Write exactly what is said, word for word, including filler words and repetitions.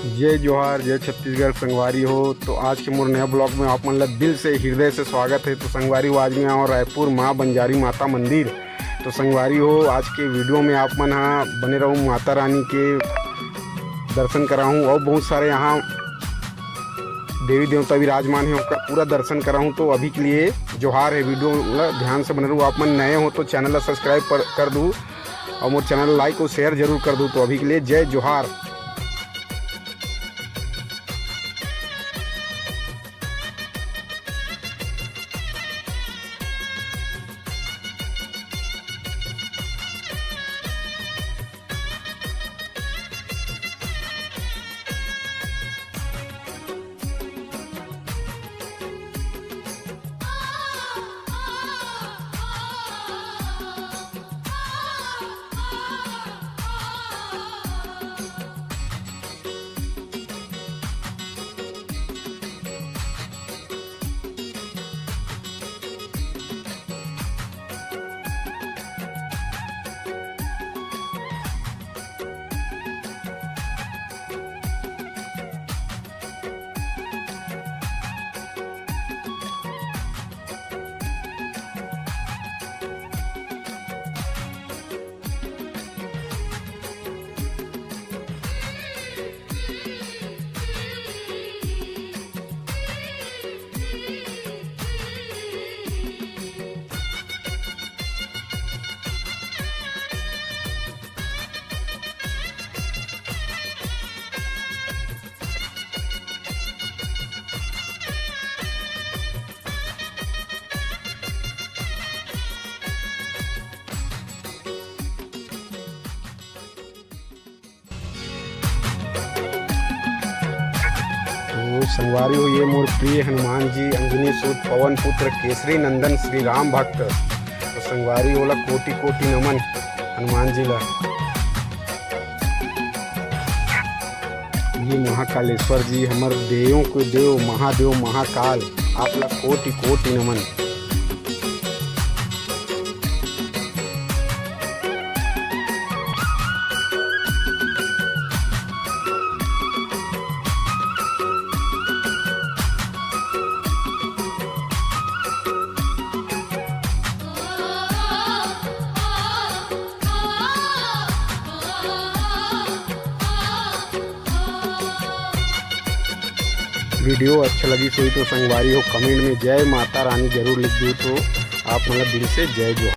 जय जोहार, जय छत्तीसगढ़ संगवारी हो। तो आज के मोर नया ब्लॉग में आप मन ला दिल से, हृदय से स्वागत है। तो संगवारी हो, आज मैं आऊँ रायपुर माँ बंजारी माता मंदिर। तो संगवारी हो, आज के वीडियो में आप मन हा बने रहू, माता रानी के दर्शन कराहूँ और बहुत सारे यहाँ देवी देवता विराजमान है, ओकर पूरा दर्शन कराहूँ। तो अभी के लिए जोहार है, वीडियो ला ध्यान से बने रहू। आप मन नए हो तो चैनल ला सब्सक्राइब कर, कर दू और मोर चैनल लाइक और शेयर जरूर कर दू। तो अभी के लिए जय जोहार। तो संगवारी हो, ये मोर प्रिय हनुमान जी, अंजनी सुत पवन पुत्र केसरी नंदन श्री राम भक्त। तो संगवारी हो ला कोटि कोटि नमन हनुमान जी ला। ये महाकालेश्वर जी, हमर देवों के देव महादेव महाकाल, आप ला कोटि कोटि नमन। वीडियो अच्छा लगिस होही तो संगवारी हो, कमेंट में जय माता रानी जरूर लिख दू। तो आप मन ला दिल से जय जोहार।